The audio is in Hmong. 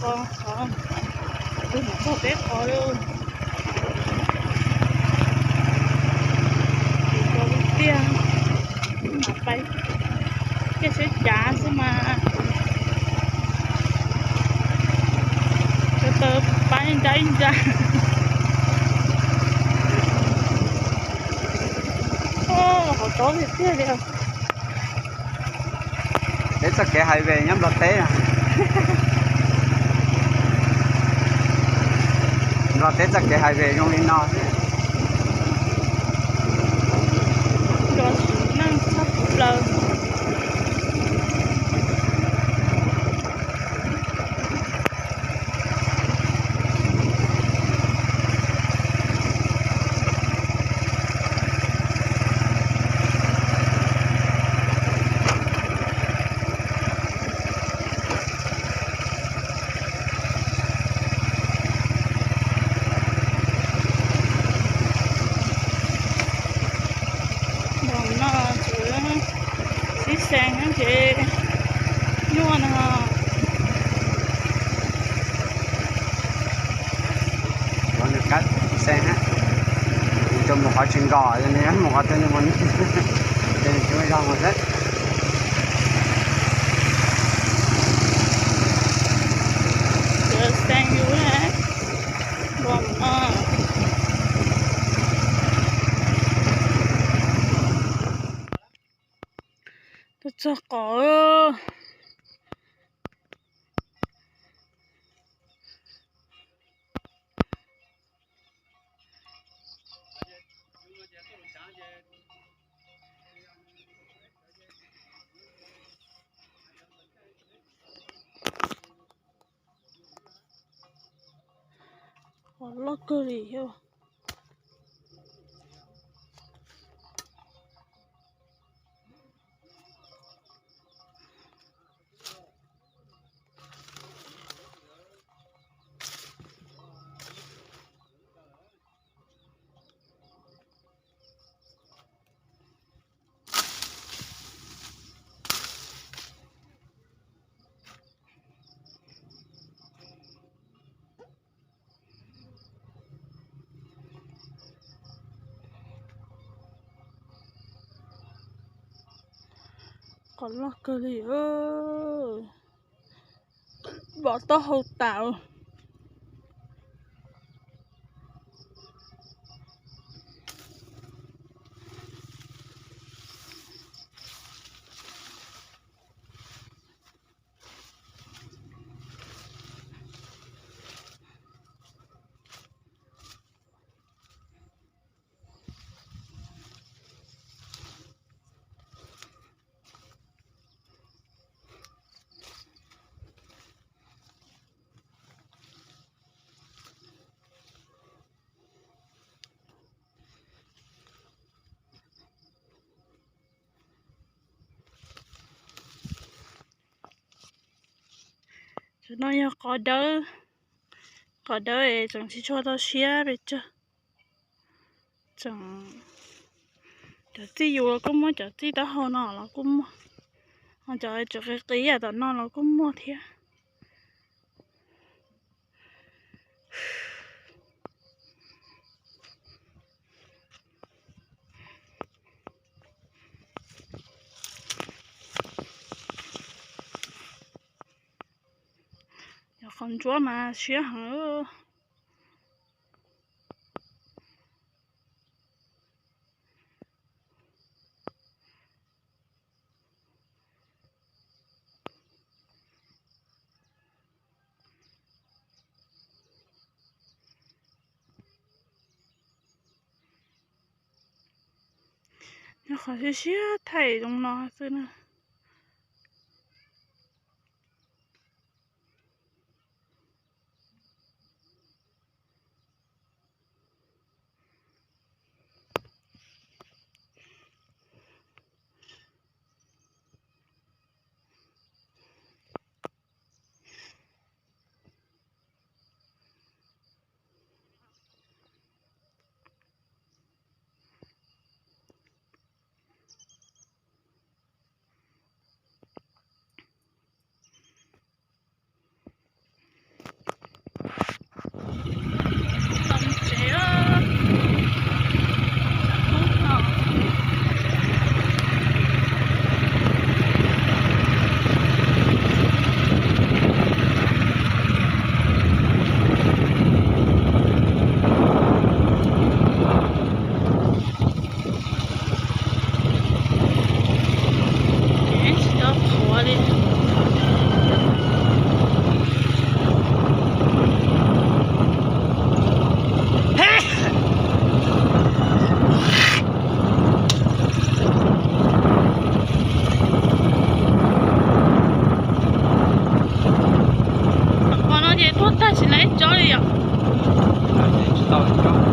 qos, qos, tus mus txog peb qos lawm. Tus rau tiag, mam pais kiag seb cav xwb mas. Sawv daws pab ib nrab ib nrab. Qhov tsob tiag tiag li. Peb txoj kev highway nyob Nplog teb. Nplog teb txoj kev highway zoo li no xwb. Nplog sim neej tshaj plaws. Npog no tsuas sib xees ces nyuaj no. Nws kab xees, nws mus qhov tsis nkos, nws mus qhov twg nws mus, ces nws tsis ua zog mus xwb. Xees yus, npog no. Tuaj txog qos. Qos loj kawg li thiab. Qos loj kawg li, pom taub hau tas. Tam no yog qos dawb, qos dawb es tseem tsis tshua tau siab pes tsawg. Tseem, cov txij yus los kuj muaj, cov txij taub hau no los kuj muaj, ho cov tseem qis qis tom no los kuj muaj thiab. Cov qos ntsuab mas siab heev. Nyob qhov siab siab thaij zoo no xwb na. Tsob li yom. Tsis tau tsob.